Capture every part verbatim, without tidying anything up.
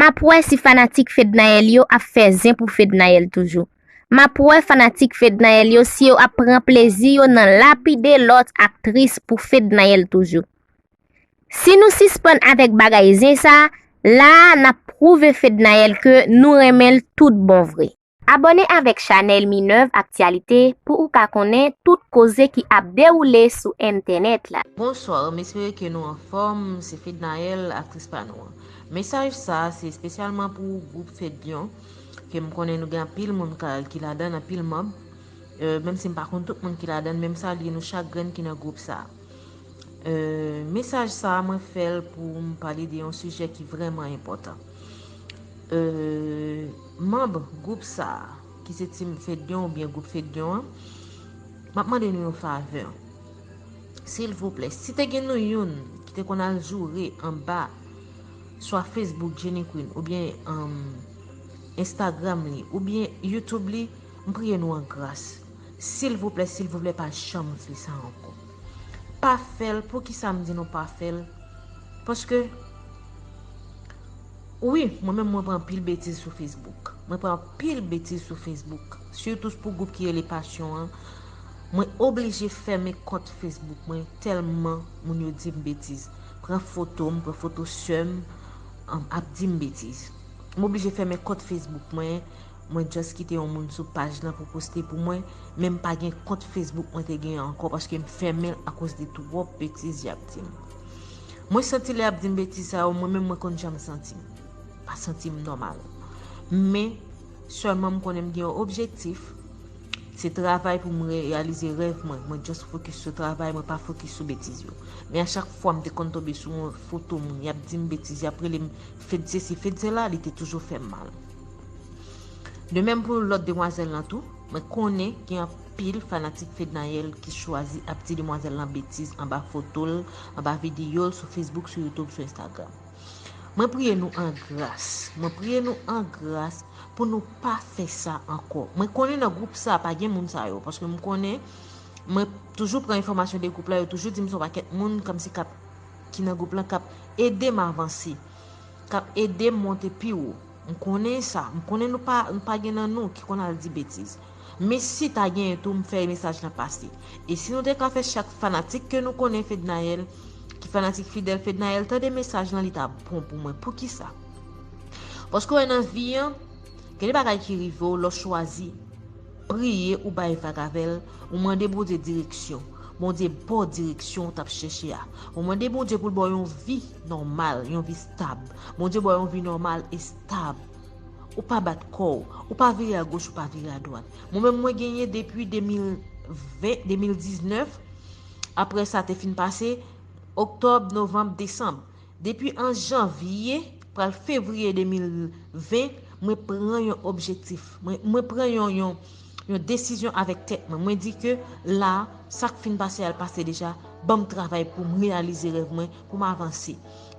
M ap wè si fanatik Fednaelle yo ap fè zen pou Fednaelle toujou. M ap wè fanatik Fednaelle yo si yo ap pran plezi yo nan lapide lòt aktris pou Fednaelle toujou. Si nou sispann avèk bagay zen sa, la a n ap pwouve Fednaelle ke nou renmen l tout bon vre. Abòne avèk chanèl Minerve Aktyalite pou ou ka konnen tout koze ki ap dewoule sou entènèt la. Bonswa, m espere ke nou anfòm, se Fednaelle, aktris pa nou an. Mesaj sa a se espesyalman pou gwoup Fedyon, ke m konnen nou gen anpil moun ka, ki ladan, anpil manm. Euh, menm si m pa konn tout moun ki ladan, men m salye nou chak grenn ki nan gwoup sa a. Euh, mesaj sa a, mwen fè l pou m pale de yon sijè ki vrèman enpòtan. Euh, manm gwoup sa a, ki se Team Fedyon oubyen gwoup Fedyon an, m ap mande nou yon favè. Silvouplè, si te gen nou youn ki te konn al joure anba swa Facebook Jenny Queen oubyen, um, Instagram li oubyen YouTube li, m priye nou an gras. Silvouplè, silvouplè, pa janm fè sa ankò. Pa fè l. Poukisa m di nou pa fè l? Paske, wi, mwen menm mwen pran anpil betiz sou Facebook. Mwen pran anpil betiz sou Facebook. Sitou pou gwoup ki rele Pasyon an. Mwen oblije fèmen kont Facebook mwen tèlman moun yo di m betiz. Pran foto m, pran foto sè m, um, ap di m betiz. M oblije fèmen kont Facebook mwen. Mwen just kite yon moun sou paj lan pou poste pou mwen, men m pa gen kont Facebook mwen te genyen ankò paske m fèmen l akoz de twòp betiz y ap di m. Mwen santi lè y ap di m betiz sa yo, mwen menm mwen konn jan m santi m. Pa santi m nòmal. Men, sèlman m konnen m gen yon objektif. Se travay pou m reyalize rèv mwen. Mwen just fokis sou travay, mwen pa fokis sou betiz yo. Men a chak fwa m te konn tonbe sou yon foto moun, y ap di m betiz, y ap rele m Fed sesi, Fed sela, li te toujou fè m mal. De menm pou lòt demwazèl lan tou, mwen konnen gen anpil fanatik Fednaelle ki chwazi ap di demwazèl lan betiz anba foto l, anba videyo l, sou Facebook, sou YouTube, sou Instagram. Mwen priye nou an gras. Mwen priye nou an gras pou nou pa fè sa ankò. Mwen konnen nan gwoup sa pa gen moun sa yo, paske m konnen mwen toujou pran enfòmasyon de gwoup la, yo toujou di m se yon pakèt moun kòmsi k ap, ki nan gwoup lan k ap ede m avanse, k ap ede m monte pi wo. M konnen sa. M konnen nou pa, nou pa gen nan nou ki konn al di betiz. Men si ta genyen tou, m fè mesaj lan pase. E si nou te ka fè chak fanatik ke nou konnen Fednaelle, ki fanatik fidèl Fednaelle, tande mesaj lan, li ta bon pou mwen. Poukisa? Paske w wè nan vi an, gen de bagay ki rive w lè w chwazi priye, ou bay vag avè l, ou mande Bondye direksyon. Bondye ba w direksyon w t ap chèche a. Ou mande Bondye pou l ba w yon vi nòmal, yon vi stab. Bondye ba w yon vi nòmal e stab. Ou pa bat kò w, ou pa vire agoch, ou pa vire adwat. Mwen menm, mwen genyen depi de mil ven, de mil diznèf. Apre sa te fin pase, oktòb, novanm, desanm. Depi an janvye, pral fevriye de mil ven, mwen pran yon objektif. Mwen, mwen pran yon, yon, yon desizyon avèk tèt mwen. Mwen di ke la, sa k fin pase a, l pase deja, ban m travay pou m reyalize rèv mwen, pou m avanse.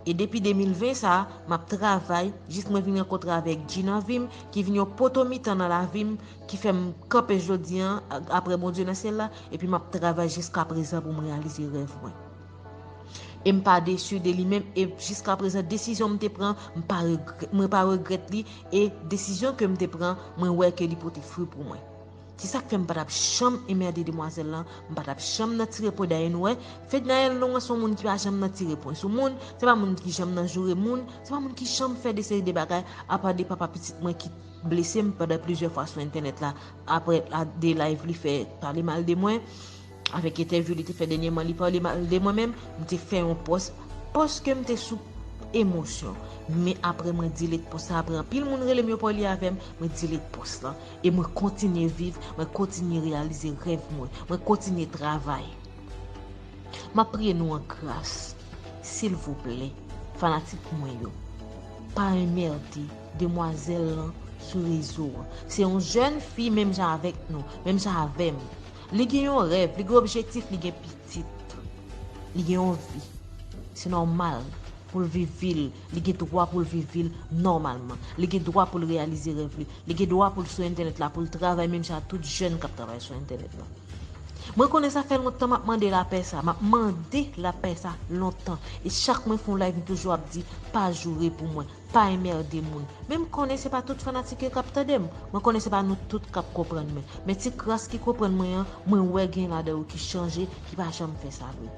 E depi de mil ven sa a, m ap travay jis mwen vin rankontre avèk Dji nan vi m, ki vin yon poto mitan nan lavi m, ki fè m kanpe jodi an, a-, apre Bondye nan syèl la, epi m ap travay jiska prezan pou m reyalize rèv mwen. E m pa desi de li menm, e jiska prezan, desizyon m te pran, m pa regrè-, mwen pa regrèt li, e desizyon ke m te pran, mwen wè ke li pote fwi pou mwen. Se sa k fè m pa t ap janm enmède demwazèl lan, m pa t ap janm nan tire pwen. Dayè nou wè, Fednaelle nou an se yon moun ki pa janm nan tire pwen sou moun, se pa moun ki janm nan joure moun, se pa moun ki janm fè de seri de bagay, apa de papa pitit mwen ki blese m pandan plizyè fwa sou entènèt la, apre a, de live li fè pale mal de mwen, avèk entèvyou li te fè dènyèman, li pale mal de mwen menm, m te fè yon pòs, paske m te sou emosyon. Men apre mwen delete pòs la, apre anpil moun rele m, yo pale avè m, mwen delete pòs lan. E mwen kontinye viv, mwen kontinye reyalize rèv mwen, mwen kontinye travay. M ap priye nou an gras, silvouplè, fanatik mwen yo. Pa enmède demwazèl lan sou rezo an. Se yon jèn fi menm jan avèk nou, menm jan avè m. Li gen yon rèv, li gen objektif, li gen pitit. Li gen yon vi. Se nòmal pou l viv vi l. Li gen dwa pou l viv vi l nòmalman. Li gen dwa pou l reyalize rèv li. Li gen dwa pou l sou entènèt la, pou l travay menm jan ak tout jèn k ap travay sou entènèt la. Mwen konnen sa fè lontan m ap mande lapè sa. M ap mande lapè sa lontan. E chak mwen fè yon live, m toujou ap di, pa joure pou mwen. pa enmède moun. Men m konnen se pa tout fanatik yo k ap tande m. Mwen konnen se pa nou tout k ap konprann mwen. Men ti kras ki konprann mwen an, mwen wè gen ladan yo ki chanje, ki pa janm fè sa vre.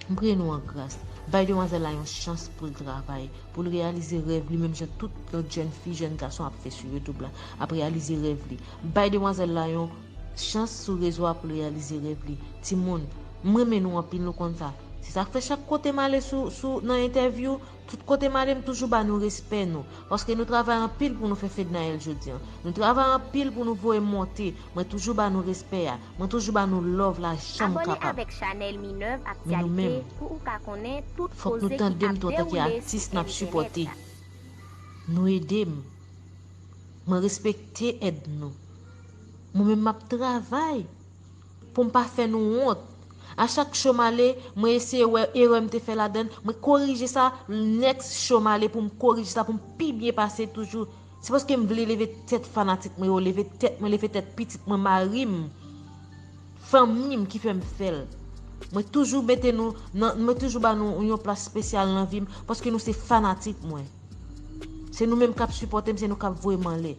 M priye nou an gras. Bay demwazèl la yon chans pou l travay, pou l reyalize rèv li, menm jan tout lòt jèn fi, jèn gason ap fè sou YouTube la, ap reyalize rèv li. Bay demwazèl la yon chans sou rezo a pou l reyalize rèv li. Timoun, m renmen nou anpil, nou konn sa. Se sa k fè chak kote m ale sou, sou, nan entèvyou, tout kote m ale, m toujou ba nou respè nou. Paske nou travay anpil pou nou fè Fednaelle jodi a. Nou travay anpil pou nou voye monte. Mwen toujou ba nou respè a. Mwen toujou ba nou love la jan m kapab. Men nou menm, fòk nou tande m tou antanke atis n ap sipòte. Nou ede m. Mwen respekte èd nou. Mwen menm m ap travay pou m pa fè nou wont. A chak show m ale, mwen eseye wè erè m te fè ladan l, mwen korije sa, next show m ale pou m korije sa, pou m pi byen pase toujou. Se paske m vle leve tèt fanatik mwen yo, leve tèt mwen, leve tèt pitit mwen, mari m, fanmi m ki fè m fè l. Mwen toujou mete nou nan, mwen toujou ba nou yon plas espesyal nan vi m, paske nou se fanatik mwen. Se nou menm k ap sipòte m, se nou k ap voye m anlè.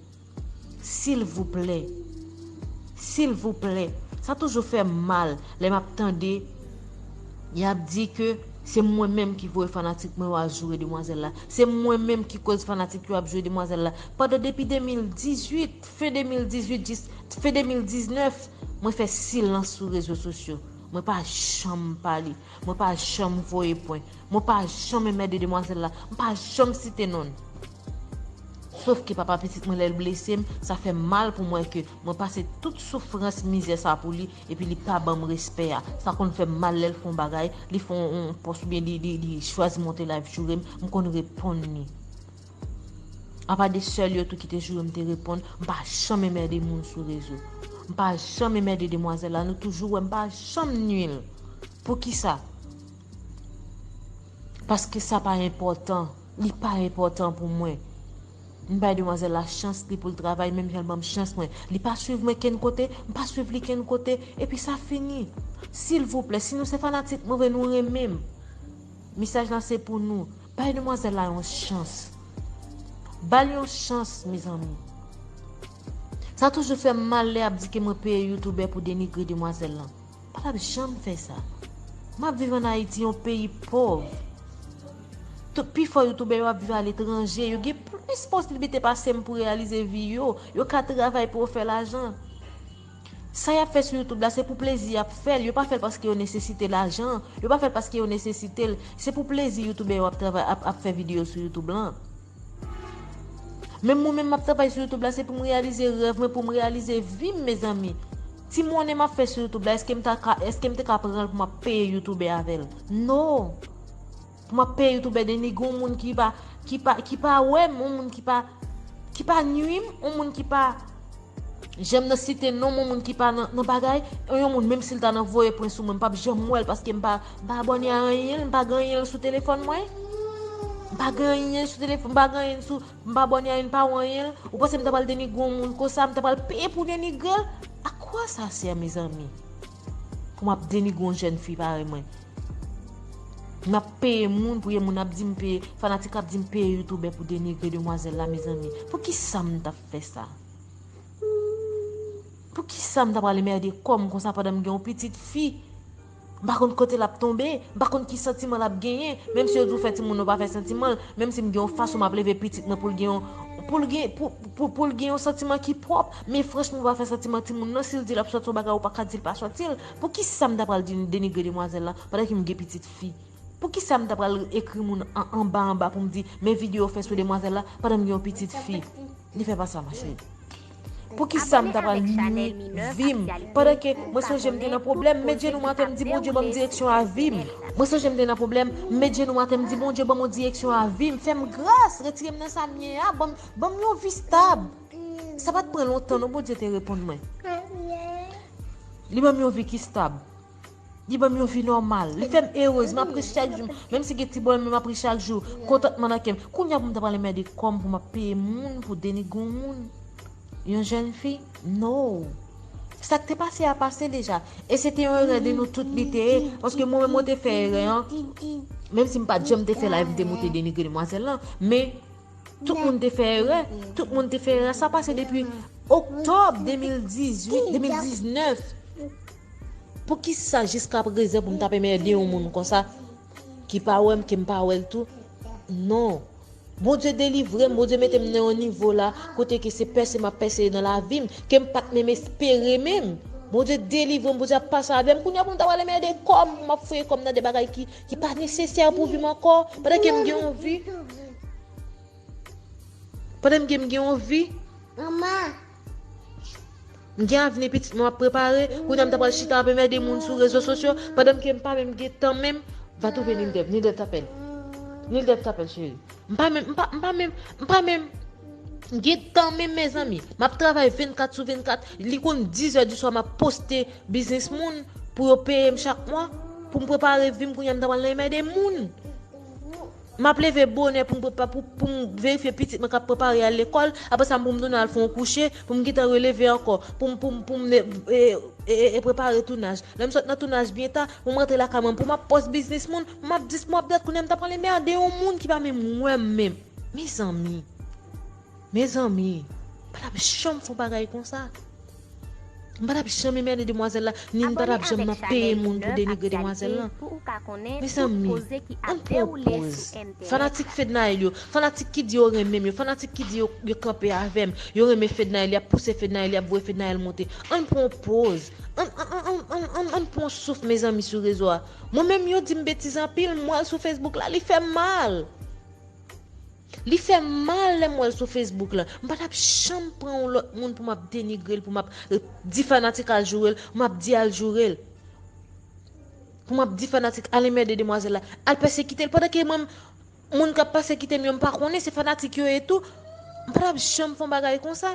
Silvouplè. Silvouplè. Sa toujou fè m mal lè m ap tande y ap di ke se mwen menm ki voye fanatik mwen yo al joure demwazèl la. Se mwen menm ki koz fanatik yo ap joure demwazèl la. Pandan depi de mil dizuit, fen de mil dizuit jis fen de mil diznèf, mwen fè silans sou rezo sosyo. Mwen pa janm pale. Mwen pa janm voye pwen. Mwen pa janm enmède demwazèl la. M pa janm site non l. Sof ke papa pitit mwen, lè l blese m, sa fè m mal pou m wè ke mwen pase tout soufrans, mizè sa pou li, epi li pa ban m respè a. Sa konn fè m mal lè l fè yon bagay, li fè yon, yon pòs oubyen li, li, li chwazi monte live joure m, m konn reponn li. Apa de sèl yo tou ki te joure m te reponn, m pa janm enmède moun sou rezo. M pa janm enmède demwazèl la, nou toujou wè m pa janm nui l. Poukisa? Paske sa pa enpòtan. Li pa enpòtan pou mwen. M bay demwazèl la chans li pou l travay, menm jan l ban m chans mwen. Li pa swiv mwen kenn kote, m pa swiv li kenn kote, epi sa fini. Silvouplè, si nou se fanatik mwen vre, nou renmen m. Mesaj la se pou nou. Bay demwazèl la yon chans. Ba l yon chans, mezanmi. Sa toujou fè m mal lè y ap di ke mwen peye youtubè pou denigre demwazèl lan. Pa t ap janm fè sa. M ap viv ann Ayiti, yon peyi pòv. Tout, pifò youtubè yo ap viv aletranje. Yo gen plis posiblite pase m pou reyalize vi yo. Yo ka travay pou yo fè lajan. Sa y ap fè sou YouTube la, se pou plezi y ap fè l. Yo pa fè l paske yo nesesite lajan. Yo pa fè l paske yo nesesite l. Se pou plezi youtubè yo ap travay, ap, ap fè videyo sou YouTube lan. Menm mwen menm m ap travay sou YouTube la, se pou m reyalize rèv mwen, pou m reyalize vi m, mezanmi. Ti monnen m ap fè sou YouTube la, èske m ta ka, èske m te ka pran l pou m ap peye youtubè avè l? No! Pou m ap peye youtubè denigre yon moun ki pa, ki pa, ki pa wè m, yon moun ki pa, ki pa nui m, yon moun ki pa janm nan site non m, yon moun ki pa nan, nan bagay, yon moun menm si l ta nan voye pwen sou mwen, m p ap janm wè l paske m pa, m pa abòne a anyen l, m pa gen anyen l sou telefòn mwen. M pa gen anyen sou telefòn, m pa gen anyen sou, m pa abòne a anyen, m pa wè anyen l. Ou panse m ta pral denigre yon moun konsa, m ta pral peye pou denigre l? À quoi ça sert, mezanmi? Pou m ap denigre yon jèn fi parèy mwen. M ap peye moun pou ye moun ap di m peye, fanatik ap di m peye youtubè pou denigre demwazèl la, mezanmi. Poukisa m t ap fè sa? Poukisa m ta pral enmède kò m konsa pandan m gen yon pitit fi? M pa konn kote l ap tonbe, m pa konn ki santiman l ap genyen. Menm si yo di w fè timoun ou pa fè santiman l, menm si m gen yon fason m ap leve pitit mwen pou l gen yon, pou l gen, pou, pou, pou l gen yon santiman ki pwòp, men franchman ou pa fè santiman timoun nan, si l di l ap sòti yon bagay ou pa ka di l pa sòti l. Poukisa m ta pral di, denigre demwazèl la pandan ke m gen pitit fi? Poukisa m ta pral ekri moun an, anba anba pou m di, men videyo w fè sou demwazèl la pandan m gen yon pitit fi? Li fè pa sa, ma chérie. Poukisa m ta pral nui vi m? Pandan ke mwen sonje m te nan pwoblèm, m met jenou m atè, m di Bondye ban m direksyon a vi m. Mwen sonje m te nan pwoblèm, m met jenou m atè, m di Bondye ban m yon direksyon a vi m. Fè m gras, retire m nan sa m ye a, ban m, ban m yon vi stab. Sa pa t pran lontan non Bondye te reponn mwen. Li ban m yon vi ki stab. Li ban m yon vi nòmal. Li fè m erez. M ap ri chak jou. Menm si gen ti bòl, men m ap ri chak jou. Kontantman nan kè m. Kounye a pou m ta pral enmède kò m pou m ap peye moun pou denigre yon moun. Yon jèn fi? No. Sa k te pase a pase deja. E se te yon erè de nou tout li te ye. Paske mwen menm mwen te fè erè an. Menm si m pa t janm te fè live, m te monte denigre demwazèl lan, men tout moun te fè erè. Tout moun te fè erè. Sa pase depi oktòb de mil dizuit, de mil diznèf. Poukisa jiska prezan pou m t ap enmède yon moun konsa ki pa wè m, ke m pa wè l tou? Non. Bondye delivre m, Bondye mete m nan yon nivo la, kote ke se pèse m ap pèse nan lavi m, ke m pa t menm espere menm. Bondye delivre m, Bondye ap pase avè m. Kounye a pou m ta pral enmède kò m, pou m ap foye kò m nan de bagay ki, ki pa nesesè pou vi m ankò, pandan ke m gen yon vi. Pandan m gen, m gen yon vi. M gen avni pitit mwen ap prepare. Kounye a m ta pral chita ap enmède moun sou rezo sosyo. Pandan m ke m pa menm gen tan menm. Va twouve Nildev. Nildev t apèl. Nildev t apèl, cheri. M pa menm, m pa, m pa menm, m pa menm gen tan menm, mezanmi. M ap travay vennkat sou vennkat. Li konn dis è di swa m ap poste biznis moun pou yo peye m chak mwa. Pou m prepare vi m, kounye a m ta pral nan enmède moun. M ap leve bonè pou m prepa-, pou, pou m verifye pitit mwen k ap prepare al lekòl. Apre sa, pou m tounen al fè yon kouche, pou m gentan releve ankò, pou m, pou m, pou m ne-, e, e, e, e prepare tounaj. Lè m sot nan tounaj byen ta, pou m rantre lakay mwen, pou m ap pòs biznis moun, m ap dis, m ap dat, kounye a m ta pral enmède yon moun ki pa menm wè m menm. Mezanmi. Mezanmi, m pa t ap janm fè yon bagay konsa. M pa t ap janm enmède demwazèl la, ni m pa t ap janm nan peye moun pou denigre demwazèl lan. Mezanmi, ann pran yon poz. Fanatik Fednaelle yo, fanatik ki di yo renmen m yo, fanatik ki di yo, yo kanpe avè m, yo renmen Fednaelle, y ap pouse Fednaelle, y ap voye Fednaelle monte. Ann pran yon poz. Ann, ann, ann pran yon souf, mezanmi, sou rezo a. Mwen menm, yo di m betiz anpil, m wè l sou Facebook la, li fè m mal. Li fè m mal lè m wè l sou Facebook la. M pa t ap janm pran yon lòt moun pou m ap denigre l, pou m ap, eh, di fanatik al joure l, m ap di al joure l. Pou m ap di fanatik al enmède demwazèl la, al pèsekite l. Pandan ke mwen, moun k ap pèsekite m yo, m pa konnen, se fanatik yo ye tou. M pa t ap janm fè yon bagay konsa.